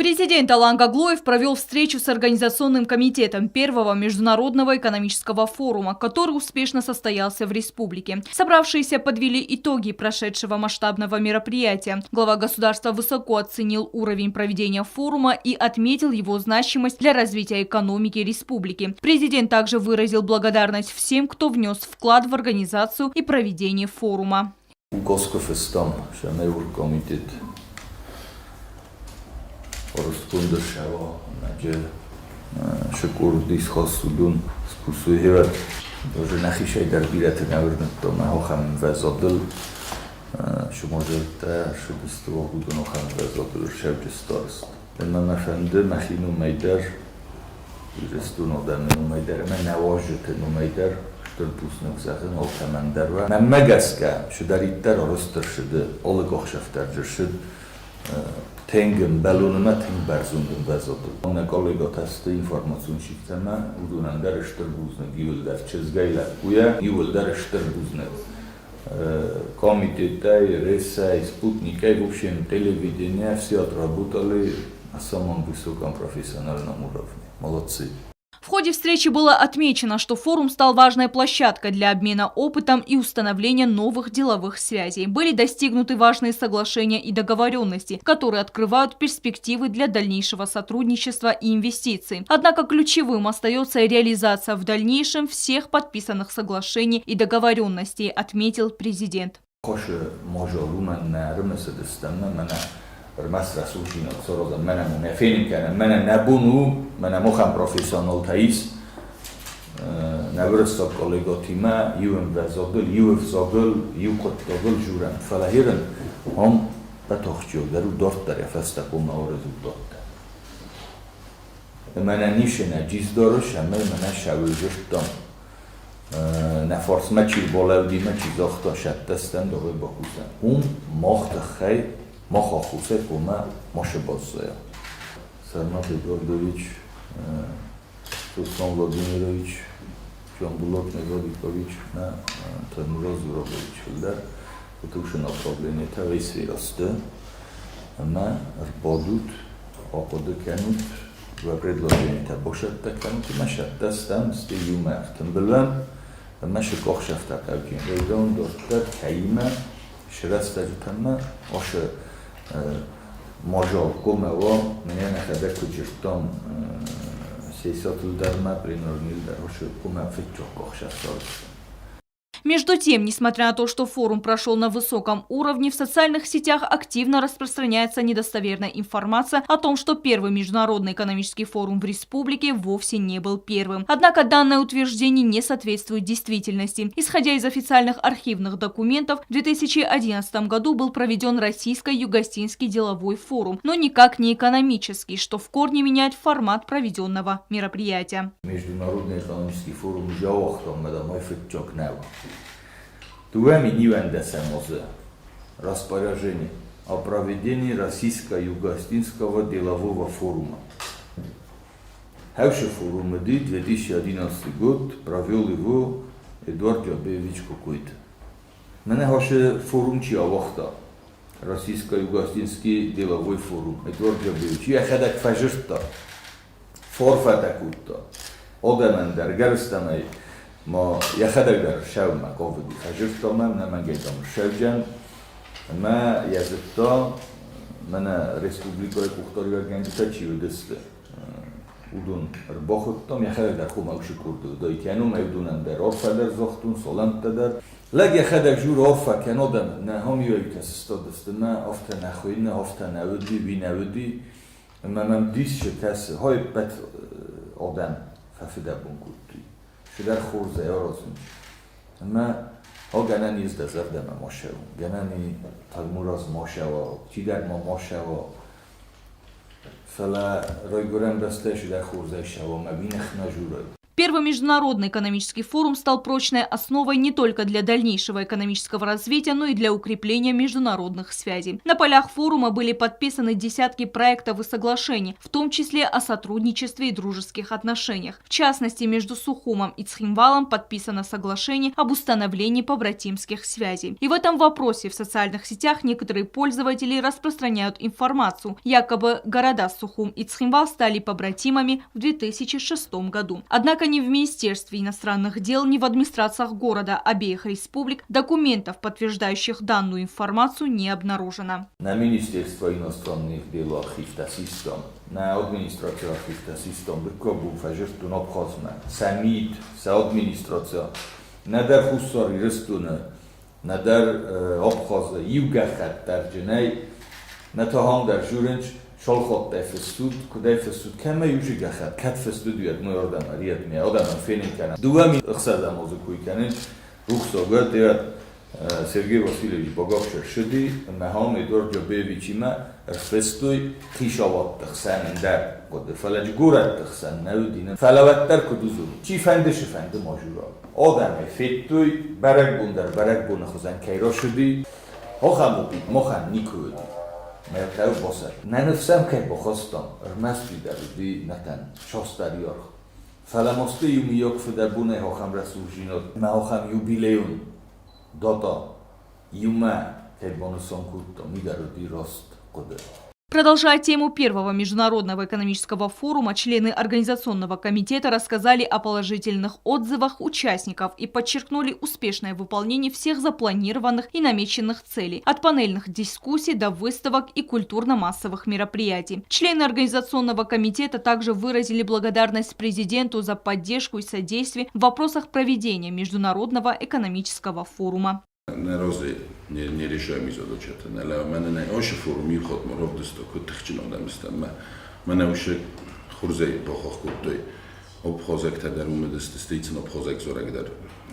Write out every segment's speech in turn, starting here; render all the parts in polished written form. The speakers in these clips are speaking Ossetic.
Президент Алан Гаглоев провел встречу с Организационным комитетом первого международного экономического форума, который успешно состоялся в республике. Собравшиеся подвели итоги прошедшего масштабного мероприятия. Глава государства высоко оценил уровень проведения форума и отметил его значимость для развития экономики республики. Президент также выразил благодарность всем, кто внес вклад в организацию и проведение форума. Оросткундыр шава наджы шыкур дисхос судун спусуйхеват даже нахишай дар бираты навернутто махохам везодыл шуможерта шудыстува гудунохам везодыл шевджисторст. Мӕ фӕнды мӕхи номӕй дӕр, Ирыстоны адӕмы номӕй дӕр ӕмӕ нӕ уазджыты номӕй дӕр стыр бузныг зӕгъын алкӕмӕн дӕр. Мӕнмӕ гӕсгӕ, цыдӕриддӕр арӕзт ӕрцыд, алы къахсӕфтӕр ӕрцыд тынг ӕмбӕлон ӕмӕ тынг бӕрзонд ӕмвӕзадыл. Нӕ коллегӕтӕ сты информацион системӕ, уыдонӕн дӕр стыр бузныг иууылдӕр чызгӕй, лӕппуйӕ, иууылдӕр стыр бузныг. Комитетӕй, РЭС-ӕй, Спутникӕй, в общем, телевидение все отработали на самом высоком профессиональном уровне. Молодцы. В ходе встречи было отмечено, что форум стал важной площадкой для обмена опытом и установления новых деловых связей. Были достигнуты важные соглашения и договоренности, которые открывают перспективы для дальнейшего сотрудничества и инвестиций. Однако ключевым остается реализация в дальнейшем всех подписанных соглашений и договоренностей, отметил президент. Рмӕст рӕсугъддзинад саразӕм, мӕнӕ нӕ фенын кӕнӕм, мӕнӕ нӕ бон у, мӕнӕ махӕн профессионалтӕ ис, нӕ уырыссаг коллегӕтимӕ иу ӕмвӕзадыл, иу ӕвзагыл, иу хъуыддагыл дзурӕм. Фӕлӕ ерын ам бӕтахджиагдӕр у дарддӕр йӕ фӕстӕ хъуамӕ аразут дарддӕр. Мӕнӕ ницы нӕ джиздары, сӕмӕй мӕнӕ сӕуылзырдтам. Нӕ фарсмӕ чи рбалӕудимӕ, чи загъта, сӕттӕстӕн дӕуӕй бакусӕн. Уым мах тыххӕй, мах аххосӕй хъуамӕ ма сбаззайа. Сӕрмӕт Эдуардович, Руслан Владимирович, Джамбулат Мегадикович, мӕ Таймураз Зурабович фылдӕр куыд направлениетӕ весь сферасты ӕмӕ ӕрбадут, ахъуыды кӕнут, уӕ предложениетӕ бацӕттӕ кӕнут ӕмӕ сӕттӕ стӕм, стӕй иумӕ ӕртымбылӕм ӕмӕ сыкъахсӕфтӕ хъӕуджын райдауын дарддӕр кӕимӕ срӕстӕджытӕмӕ ашы мажал комӕ уа, мӕнӕ нӕхӕдӕг куыд зыдтам сесатыл дӕр мӕ пленарнил дӕр ашы комӕ фыццаг къахсӕф сарӕзтам. Между тем, несмотря на то, что форум прошел на высоком уровне, в социальных сетях активно распространяется недостоверная информация о том, что первый международный экономический форум в республике вовсе не был первым. Однако данное утверждение не соответствует действительности. Исходя из официальных архивных документов, в 2011 году был проведен Российско-Югосетинский деловой форум, но никак не экономический, что в корне меняет формат проведенного мероприятия. Международный экономический форум уже ауагътам, мӕ фыццаг нӕу. 2019 азы распоряжение о проведении Российско-Югоосетинского делового форума. Хӕвшы форум 2011 год, провел его Эдуард Джабеевич какой-то. Мӕнӕ хашы форум чи ауагъта? Российско-Югоосетинский деловой форум. Эдуард Джабеевич. Йӕхӕдӕг фӕзырдта, форфӕтӕ кодта. Адӕмӕн дӕр, гӕрзтӕмӕй ма йӕхӕдӕг дӕр сӕумӕ хъавыди. Фӕзырдта мӕм, нӕмӕнгӕй дам ссӕуджӕн. Ӕмӕ йӕ зыдта, мӕнӕ республикӕйы къухдариуӕггӕнджытӕ чи уыдысты, уыдон ӕрбахуыдтам, йӕхӕдӕг дӕр хомаг сыкъорды уыдаид. Йӕ номӕй уыдонӕн дӕр арфӕ дӕр загътон, салӕмттӕ дӕр. Лӕг йӕхӕдӕг дзуры арфӕ кӕн адӕмӕн, нӕ ахӕм иуӕй-иутӕ сыстадысты, нӕ, афтӕ нӕ хуыйны, афтӕ нӕ уыди, уый нӕ уыди. Ӕмӕ мӕм дисы кӕсы, хой ӕппӕт адӕм фӕфыдӕбон кодтой. Цыдӕр хорзӕй аразынц. Ӕмӕ а гӕнӕн ис дӕ зӕрдӕмӕ ма ссӕуын, гӕнӕн и Таймураз ма ссӕуа, чидӕр ма ма ссӕуа. Фӕлӕ райгуырӕн бӕстӕ цыдӕр хорзӕй ссӕуа, мӕ уый ныхмӕ дзурӕг. Первый международный экономический форум стал прочной основой не только для дальнейшего экономического развития, но и для укрепления международных связей. На полях форума были подписаны десятки проектов и соглашений, в том числе о сотрудничестве и дружеских отношениях. В частности, между Сухумом и Цхинвалом подписано соглашение об установлении побратимских связей. И в этом вопросе в социальных сетях некоторые пользователи распространяют информацию. Якобы города Сухум и Цхинвал стали побратимами в 2006 году. Однако ни в Министерстве иностранных дел, ни в администрациях города обеих республик документов, подтверждающих данную информацию, не обнаружено. Нӕ Министерство иностранных дел архивтӕ систам, нӕ администраци архивтӕ систам, дыккаг бон фӕзырдтон Абхазмӕ, сӕ МИД, сӕ администраци, нӕдӕр Хуссар Ирыстоны, нӕдӕр Абхазы иу гӕххӕтт дӕр джы нӕй, нӕ та ам дӕр журынч, шалхаттӕй фыст уыд, куыдӕй фыст уыд, кӕмӕй уыцы гӕххӕтт, кӕд фыст уыд, уӕд мой ардӕм ӕриӕд ме адӕмӕн фенын кӕнӕм. 2006 азы кой кӕнын, рухсаг уӕд, Сергей Васильевич Багапш ссыди, ӕмӕ ам Эдуард Джабеевичимӕ ӕрфыстой хицауадты хсӕн ӕндӕр хъуыды, фӕлӕ горӕтты хсӕн нӕ уыди. Фӕлӕ уӕддӕр куыд уыдзон, чифӕнды сыфӕнды ма жура. Адӕмӕй федтой, бӕрӕгбон дӕр бӕрӕгбоны хуызӕн кӕй рацыди, ахӕм опит махӕн никуы уыди. Мӕ хъӕу басӕтт. Нӕ ныфс ӕм кӕй бахастам, ӕрмӕст уый дӕр уыди нӕхъӕн састӕры аргъ. Фӕлӕ мосты иумийаг фыдӕбонӕй ахӕм рӕсугъдзинад ӕмӕ ахӕм юбилейон дата иумӕ кӕй банысан кодтам, уый дӕр уыди раст хъуыды. Продолжая тему первого международного экономического форума, члены Организационного комитета рассказали о положительных отзывах участников и подчеркнули успешное выполнение всех запланированных и намеченных целей, от панельных дискуссий до выставок и культурно-массовых мероприятий. Члены Организационного комитета также выразили благодарность президенту за поддержку и содействие в вопросах проведения Международного экономического форума. Нӕ разӕй не решаем задачата. Нӕ мӕнӕ нӕ оши форум иу хатт ма равдыста, куыд тыхджын адӕм стӕм. Мӕнӕ уышы хурзӕй бахахх кодтой. Абхазӕгтӕ дӕр уым уыдысты, стӕй сын абхазаг зарӕг дӕр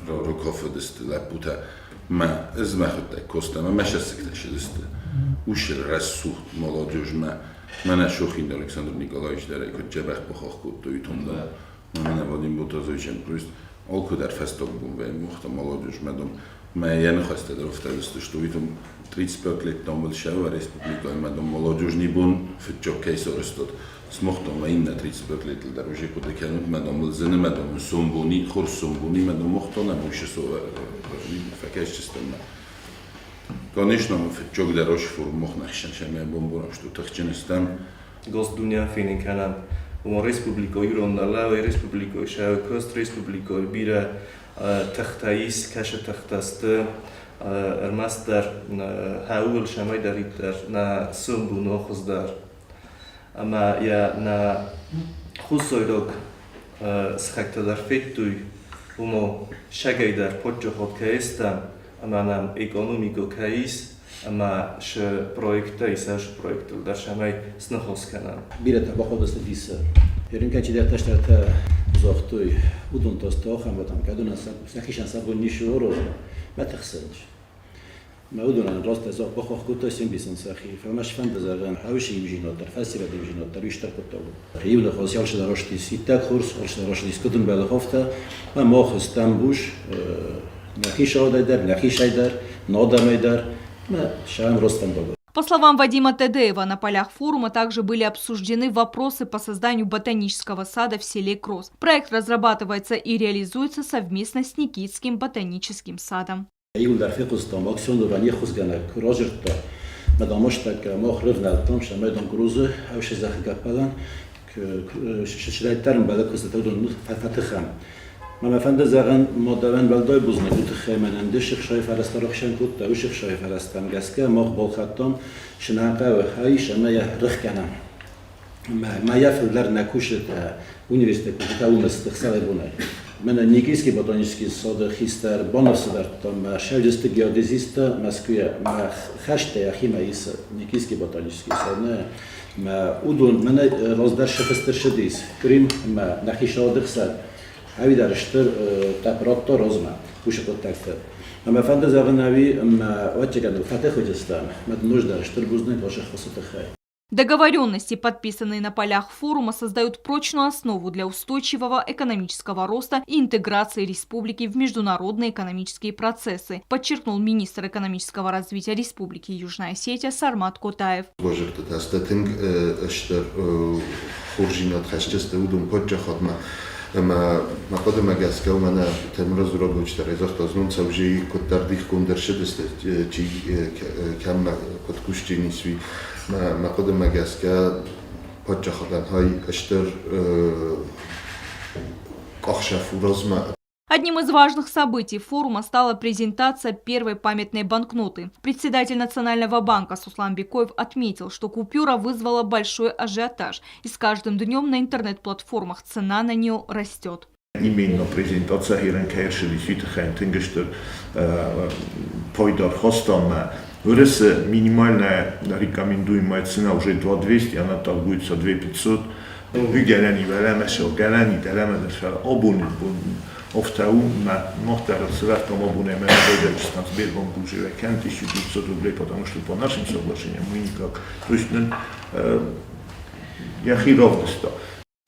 ракафыдысты лӕппутӕ. Мӕ ӕз мӕхуыдтӕг костам ӕмӕ сӕссыгтӕ ссыдысты. Уышы рӕсугъд молодежмӕ мӕнӕ Шохин Александр Николаевич дӕр ӕй куыд дзӕбӕх бахахх кодтой, уый том дӕр. Мӕнӕ Вадим Ботазовичӕн то алкуыдӕр фӕстаг бон вӕййы мохта молодежмӕ дом. Мӕ йӕ ныхӕстӕ дӕр афтӕ уыдысты, уый там 35 лет там был сӕвӕр республикӕйы мӕ дом молодежный бон фыццаг кӕй сарӕзтат. Смохтам мӕ иннӕ 35 летыл дӕр уже хъуыды кӕнут, мӕ дом зыны, мӕ дом сомбони, хорз сомбони, мӕ дом мохтон ӕмӕ уышы фӕкӕсджыстӕм мӕ. Конечно, фыццаг дӕр ос форум мох нӕхсӕн сӕмӕ бомборам, что тыхджын стӕм. Госдумӕ фенын кӕнӕм. Уымӕн республикӕйы ирон нӕ республикӕйы сӕ республикӕйы бирӕ тыхтӕ ис, кӕсы тыхтӕ сты ӕрмӕстдӕр хӕуыл сӕмӕйдӕриддӕр нӕ сомбон хуыздӕр. Ӕмӕ йӕ нӕ хуссайраг сыхӕгтӕ дӕр федтой, уымӕ сӕгӕй дӕр паддзахад кӕй стӕм ӕмӕ нӕм экономикӕ кӕй ис, ӕмӕ шы проекттӕ ис, шы проекттыл дӕр сӕмӕй сныхос кӕнӕм. Бирӕтӕ бахудысты дисы. Ерынкӕ чидӕртӕ стӕртӕ загътой, уыдон та сты ахӕм адӕм, кӕдонӕн сӕхицӕн сӕ бон ницы аразын, мӕ тыхсынц. Мӕ уыдонӕн раст ӕз бахахх кодта се мбисӕн сӕхи, фӕлӕ мӕ сфӕнды зӕгъын, хъӕуы иудзинад дӕр, фӕсивӕды иудзинад дӕр уый стыр хъуыддаг у. Иу ныхас алчидӕр растис иттӕг хорз, алчидӕр растис куыд ӕмбӕлы, афтӕ. Мӕ мах стӕм буз нӕхи саудӕй дӕр, нӕхицӕй дӕр, нӕ адӕмӕй дӕр, мӕ сӕм раст фӕндагыл. По словам Вадима Тедеева, на полях форума также были обсуждены вопросы по созданию ботанического сада в селе Кросс. Проект разрабатывается и реализуется совместно с Никитским ботаническим садом. Иууылдӕр фехъуыстам, Аксеновӕн йе ххуысгӕнӕг куы радзырдта, мӕ дамӕстӕггӕ мах рывнӕлдтам сӕ Крузы ӕвсы зӕххы гӕппӕлӕн, сыдӕйддӕр ӕмбӕлы куыстытӕ уыдон фӕтыхӕм. Мӕ мӕ фӕнды зӕгъын, мадӕлӕн уӕлдай бузныг уый тыххӕй мӕнӕн ды сыхсайы фӕрӕзтӕ рохсӕн кодта, уый сыхсайы фӕрӕзтӕм гӕсгӕ мах балхӕдтам сынӕхъӕуы хай ӕмӕ йӕ рыхгӕнӕм. Мӕ йӕ фылдӕр нӕ кусы университет кусытӕ уымӕ хсӕвӕй бонӕй. Мӕнӕ Никейский ботанический сады хистӕр баныфсӕвӕрдта мӕ сӕвджысты геодезисттӕ Мӕскуыйӕ мӕ хӕстӕ йӕхимӕ исы Никейский ботанический сад. Нӕ мӕ уыдон мӕнӕ раздӕр сыфыстыр сыдис Крым ӕмӕ нӕхи сады хсӕн. Ӕви дӕр стыр тъӕпп радта размӕ уыцы хъуыддӕгты. Ӕмӕ фӕнды зӕгъын ӕви ӕмӕ ӕвӕццӕгӕн фӕтых уыдыстӕм, мӕ дын ноджыдӕр стыр бузныг ацы ххуысы тыххӕй. Договоренности, подписанные на полях форума, создают прочную основу для устойчивого экономического роста и интеграции республики в международные экономические процессы, подчеркнул министр экономического развития Республики Южная Осетия Сармат Котаев. Ӕмӕ мӕ хъуыдымӕ гӕсгӕ уымӕн Темыры Зурабович дӕр загъта, знон цӕуджи куыддӕр дихгонд ӕрцыдысты, чи кӕм куыд кусджын ис, уый. Мӕ хъуыдымӕ гӕсгӕ паддзахадӕн хай стыр къахсӕф у размӕ. Одним из важных событий форума стала презентация первой памятной банкноты. Председатель Национального банка Суслан Бекоев отметил, что купюра вызвала большой ажиотаж, и с каждым днем на интернет-платформах цена на нее растет. Именно презентация хирен кэршили сюитыхайн тынгыштыр пойдар хостам. Уырысы минимальная рекомендуемая цена уже 2200, она торгуется 2500. Hügeleni velemese a geleni delemede fel abon офтау на нохтар свертом абоне мы Сбербанк уже 1500 рублей, потому что по нашим соглашениям мы никак. То есть я ровно.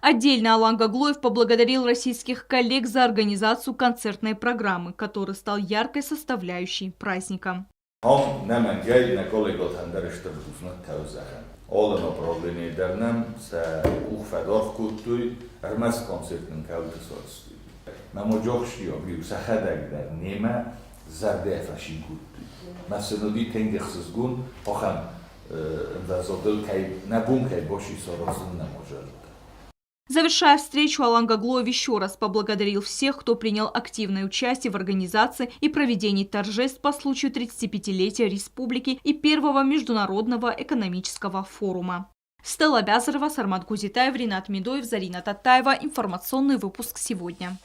Отдельно Алан Гаглоев поблагодарил российских коллег за организацию концертной программы, которая стал яркой составляющей праздника. Ам нӕмӕнгӕй нӕ коллегатӕн дӕр стыр бузныг зӕгъӕм. Алы направление дӕр нӕм сӕ къух фӕдаргъ кодтой, ӕрмӕст концерт нын кӕуылты сарӕзтой. Мӕ ноджы ахсджиаг у, сӕхӕдӕг дӕр немӕ зӕрдӕйӕ фӕцин кодтой. Мӕ сын уыди тынг ӕхсызгон, ахӕм ӕмвӕзадыл кӕй нӕ бон кӕй баци саразын нӕ мадзӕлттӕ. Завершая встречу, Алан Гаглоев еще раз поблагодарил всех, кто принял активное участие в организации и проведении торжеств по случаю 35-летия республики и первого международного экономического форума. Стелла Бязарова, Сармат Гузитаев, Ринат Медоев, Зарина Татаева. Информационный выпуск сегодня.